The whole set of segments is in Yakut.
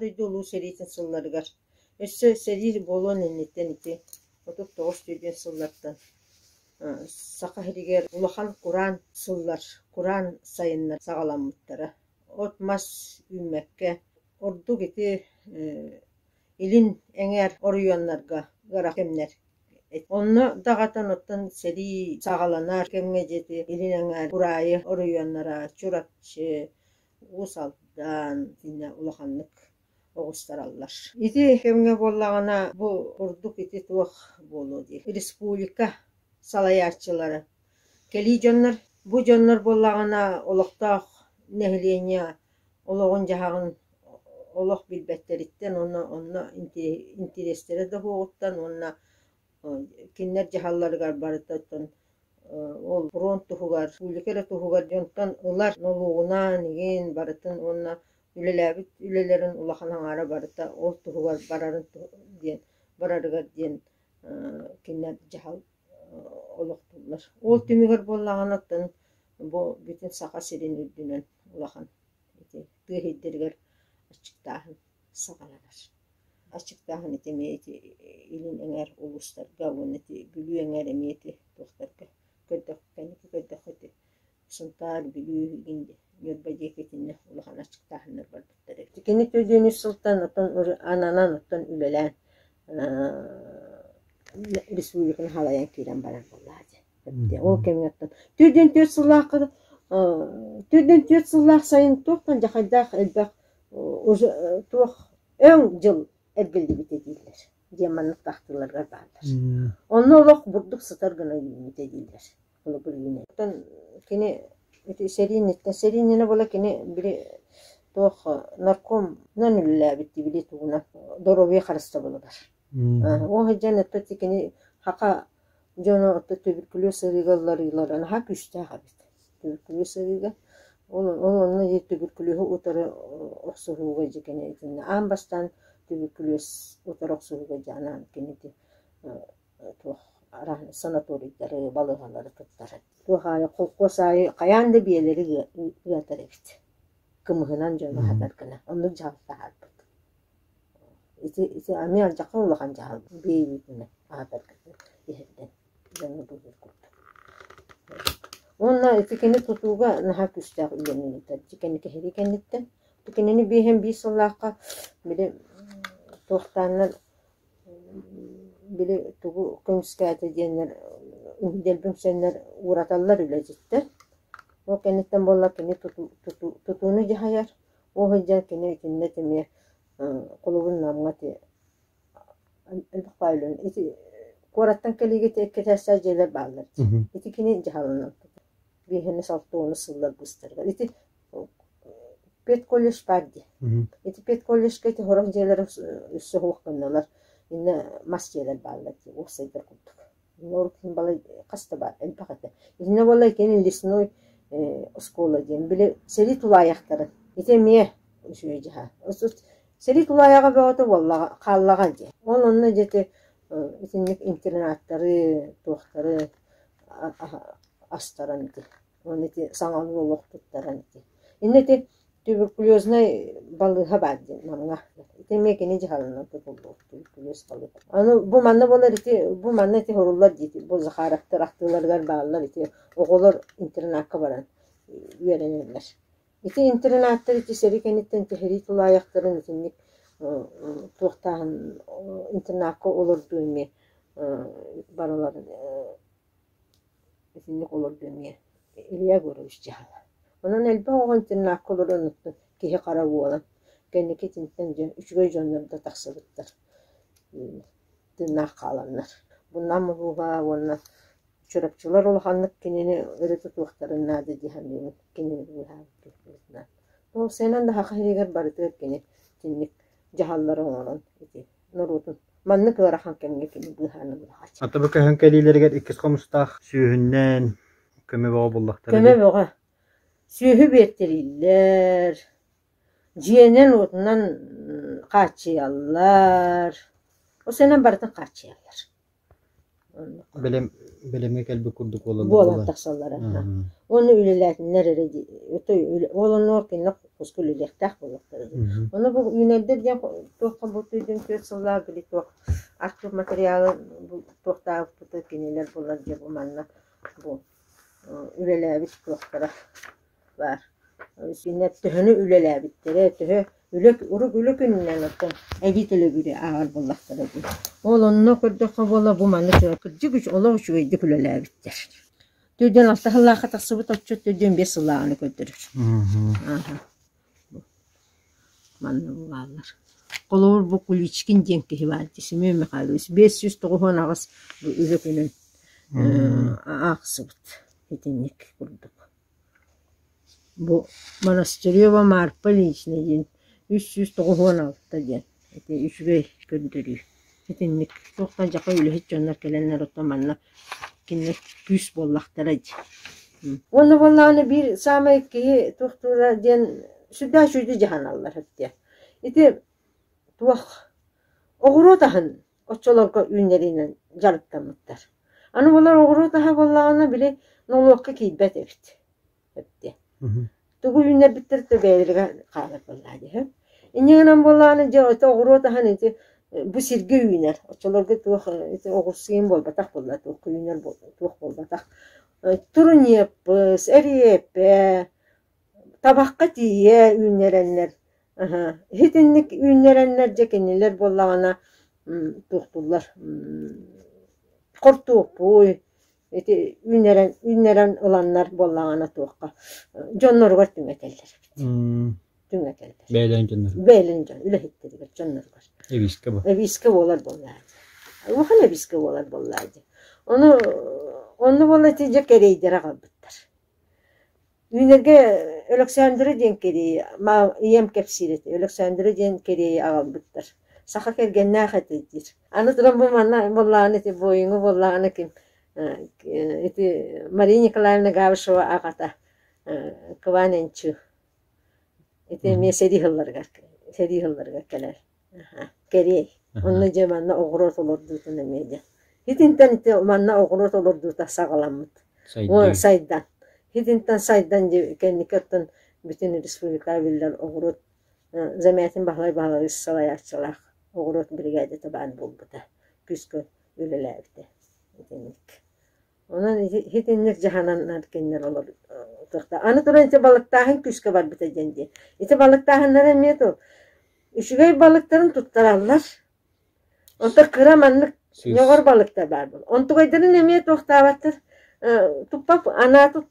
дойду Улуу сэриитин сылларыгар өссө сэрии буолуон инниттэн ити 39 диэн сыллартан Саха сиригэр улахан кураан сыллар, кураан сайыннар саҕаламмыттара. От-мас үүммэккэ, ордук ити илин эҥээр оройуоннарга ыарахан кэмнэр. Онно даҕатан оттон сэрии саҕаланар кэмҥэ диэки илин эҥээр кураайы оройуоннара Чурапчы, Уус Алдан итиннэ улаханнык оҕустараллар. Ити кэмҥэ буоллаҕына бу ордук ити туох буолуо дии. Республика салайааччылара кэлии дьоннор, бу дьоннор буоллаҕына олохтоох нэһилиэнньэ олоҕун-дьаһаҕын олох билбэттэриттэн уонна онно интириэстэрэ да суоҕуттан уонна кинилэр дьаһалларыгар барыта оттон ол фронт туһугар, республика эрэ туһугар дьонтон ылар нолуогунаан игин барытын уонна үлэлээбит үлэлэрин улахан аҥаара барыта ол туһугар барарын диэн барарыгар диэн кинилэр дьаһал олохтууллар. Ол түмүгэр буоллаҕына оттон бу бүтүн Саха сирин үрдүнэн улахан ити тыа сирдэригэр аччыктааһын саҕаланар. Аччыктааһын ити эмиэ ити илин эҥээр улуустарга уонна ити Бүлүү эҥээр эмиэ ити туохтарга көрдөххө кэнники көрдөххө ити Сунтаар, Бүлүү игин Ньурба диэки итиннэ улахан аччыктааһыннар барбыттар эбит. Кини төрдүөн үс сылтан оттон ананан оттон үлэлээн республиканы халайан киирэн барар буоллаа дии. Ол кэмҥэ оттон 44 сыллаахха 44 сыллаах сайын туохтан дьахайдаах элбэх уже туох өҥ дьыл эргиллибитэ дииллэр диэн маннык ахтыыларгар бааллар. Онно олох бурдук сытар гына үүммүтэ дииллэр. Холобур үүнэр. Оттон кини ити сэрии инниттэн сэрии иннинэ буола кини били туох наркомунан үлэлээбит дии били тугунан доруобуйа харыстабылыгар. Ол сылдьан оттон кини хака дьоно оттон туберкулез ыарыыга ылларыылара наһаа күүстээх эбит. Туберкулез ыарыыга. Ол ол онно туберкулеһу утары охсуһууга дьэ кини итиннэ аан бастаан туберкулез утары охсуһууга дьэ анаан кини ити туох араан санаторийдары, балыыһалары туттарар. Туох аайы холкуос аайы хайаан да биэлэри ыатар эбит. Кымыһынан дьону аһатар гына. Оннук дьаһал таһаарбыт. Ити ити эмиэ алдьархай улахан дьаһал биэ үүтүнэн аһатарга иһэрдэн дьону быыһыыр курдук. Уонна ити кини тутууга наһаа күүстээх үлэни ыытар. Ити кэнники кэһэрии кэнниттэн. Кинини биэһэн биир сыллаахха били туохтааннар били тугу көмүскээтэ диэннэр дэлби үҥсэннэр уураталлар үлэдьиттэр. Ол кэнниттэн буолла кини тутууну дьаһайар. Ол сылдьан кини итиннэ эмиэ холобур Намҥа ити элбэх баай үлэни ити куораттан кэлиигэ ити икки дьиэлэр бааллар дии. Ити кини дьаһалынан биэһини 60 сыллар быстарыгар. Ити педколледж баар дии. Ити педколледжка ити сорох дьиэлэр өссө суох гыннылар. Иннэ мас дьиэлэр бааллар дии, уопсайдар курдук. Урут балай хас да баар элбэх этэ. Итиннэ буолла итини лесной оскуола диэн били сэрии тулаайахтарын ити эмиэ үчүгэй дьаһал. Сэрии тулаайаҕа бөҕөтө буоллаҕа хааллаҕа дии. Ол онно дьэ ити итинник интернаттары, туохтары астаран ити уонна ити саҥалыы олох туттаран ити. Иннэ ити туберкулезнай балыыһа баар диэн Намҥа. Ити эмиэ кини дьаһалынан тутуллубут туберкулез балыыһа. Аны бу манна буолар ити бу манна ити суруллар дии бу Захаровтар ахтыыларыгар бааллар ити оҕолор интернакка баран үөрэнэллэр. Ити интернаттар ити сэрии кэнниттэн түһэрии тулаайахтарын итинник туохтааһын интернакка олордуу эмиэ барыларын итинник олордуу эмиэ Илья Егорович дьаһала. Онон элбэх оҕо интернакка олорон оттон киһи-хара буолан, кэнники итинтэн дьэ үчүгэй дьоннор да тахсыбыттар, тыыннаах хааланнар. Бу Нам улууһа уонна Чурапчылар улаханнык кинини өрө тутуохтарын наада дии саныыбын, кинини быыһаабыт киһи Уопсайынан да саха сиригэр барытыгар кини итинник дьаһаллары оҥорон ити норуотун маннык ыарахан кэмҥэ кини быыһаан ыллаҕа. Ата бу көһөн кэлиилэригэр иккис хомустаах сүүһүнэн көмө бөҕө буллахтара Көмө бөҕө. Сүөһү биэртэлииллэр, дьиэнэн-уотунан хааччыйаллар, ол сэнэн барытын хааччыйаллар. Оннук. Бэлэм бэлэмҥэ кэлбит курдук буолаллар Буолан буолла. тахсаллара. Уонна үлэлээтиннэр эрэ дии. Ол оннугар кинилэр хоско үлэлиэхтээх буолуохтара дии. Ону бу үүнэрдэр диэн туохха бу түүн түөрт сыллаах били туох архив материалын туохтаабыппыты кинилэр булар дьэ бу манна бу үлэлээбит туохтара баар. Кинилэр төһөнү үлэлээбиттэрэ, төһө үлэ урук үлэ күнүнэн оттон эбии төлөбүрү ааҕар буоллахтара дии. Ол онно көрдөххө буола бу маннык кырдьык олох үчүгэйдик үлэлээбиттэр. Төрдүөн алта сыллаахха тахсыбыт отчут төрдүөн биэс сыллааҕыны көрдөрөр. Ааһа. Манна бааллар. Холобур бу Куличкин диэн киһи баар дии, Семен Михайлович 598 бу үлэ күнүн аахсыбыт итинник курдук. Бу Монастырева Марпа Ильинична диэн 396 диэн ити үчүгэй көрдөрүү. Итинник туохтан дьака үлэһит дьоннор кэлэннэр оттон манна кинилэр күүс буоллахтара дии. Уонна буоллаҕына биир саамай киһи туохтуура диэн сүрдээх үчүгэйдик дьаһаналлар диэн. Ити туох оҕуруот аһын оччолорго үүннэриинэн дьарыктаммыттар. Аны булар оҕуруот аһа буоллаҕына били нолуокка киирбэт эбит диэн. Тугу үүннэрбиттэр да бэйэлэригэр хаалар буоллаҕа дии. Инньэ гынан буоллаҕына дьэ ити оҕуруот аһын ити бу сиргэ үүнэр. Оччолорго туох ити оҕурсуйун буолбатах буолла туох үүнэр туох буолбатах. Туруньеппыс, эриэппэ, табахха тиийэ үүннэрэннэр Итинник үүннэрэннэр дьэ кинилэр буоллаҕына туохтууллар хортуоппуй ити үүннэрэн үүннэрэн ыланнар буоллаҕына туохха дьонноругар түҥэтэллэр эбит. Түҥэтэллэр. Бэйэлэрин дьонноругар. Бэйэлэрин дьон үлэһиттэригэр дьонноругар. Эбиискэ бу. Эбиискэ буолар буоллаа дии. Улахан эбиискэ буолар буоллаа дии. Ону онно буолла ити дьэ кэриэйдэрэ аҕалбыттар. Үүнэргэ Өлөксөөндөрө диэн кэриэйи ийэм кэпсиир этэ, Өлөксөөндөрө диэн кэриэйи аҕалбыттар. Саха кэргэннээх этэ диир. Аны туран бу манна буоллаҕына ити буойуҥу буоллаҕына ким ити Мария Николаевна Габышева аҕата Кыван Энчу ити эмиэ сэрии сылларыгар сэрии сылларыгар кэлэр Кэриэй. Онно дьэ манна оҕуруот олордуутун эмиэ дьэ. Итинтэн ити манна оҕуруот олордуута саҕаламмыт. Сайдан. Итинтэн сайдан дьэ кэнники оттон бүтүн республикаҕа биллэр оҕуруот Замятин Баһылай Баһылайыс салайааччылаах оҕуруот биригээдэтэ баар буолбута. Күүскэ үлэлээбитэ. Итинник. Онон итинник дьаһанан кинилэр олор Аны туран ити балыктааһын күүскэ барбыта диэн дии. Ити балыктааһыннара эмиэ тыл үчүгэй балыктарын туттараллар. Онтон кыра маннык ньоҕор балыктар баар буолар. Онтугайдарын эмиэ туохтаабаттар туппап анааты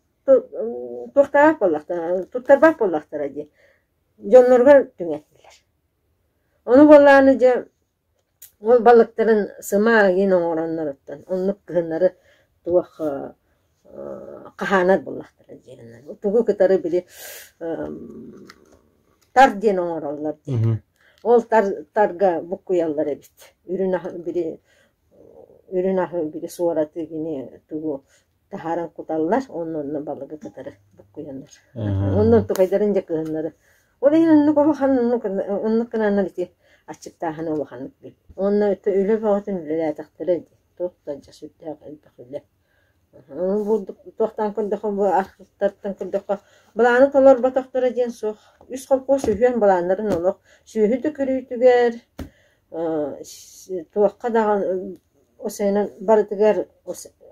туохтаабат буоллахтара, туттарбат буоллахтара дии. Дьонноругар түҥэттилэр. Ону буоллаҕына дьэ ол балыктарын сымаа игин оҥоронноруттан оннук кыһыннары туох хаһаанар буоллахтара диэн. Тугу кытары били тар диэн оҥороллор диэн. Ол тар тарга буккуйаллар эбит. Үрүн аһы били үрүн аһы били суораты кини тугу таһааран куталлар уонна онно балыгы кытары буккуйаннар. Онно онтукайдарын дьэ кыһыннары. Ол иһин оннук улахан оннук оннук гынаннар ити аччыктааһыны улаханнык бил. Уонна үлэ бөҕөтүн үлэлээтэхтэрэ дии. Туох да дьэ сүрдээх элбэх үлэ. Бу туохтаан көрдөххө бу архыыптартан көрдөххө былааны толорботохторо диэн суох. Үс холкуос үһүөн былааннарын олох сүөһү да көрүүтүгэр туохха даҕаны осенан барытыгар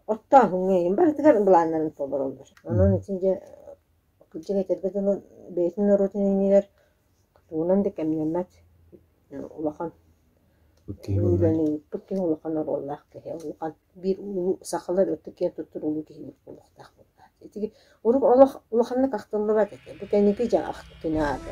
оттооһуҥҥа иһин барытыгар былааннарын толороллор. Онон ити дьэ кырдьык этэргэ дылы бэйэтин норуотун иннигэр тугунан да кэмнэммэт улахан үлэни ыыппыт киһи улахан оруоллаах киһи улахан биир улуу сахалар өттө киэн туттар улуу киһибит буолуохтаах буоллаҕа. Ити урук олох улаханнык ахтыллыбат этэ. Бу кэнники дьэ кини аата.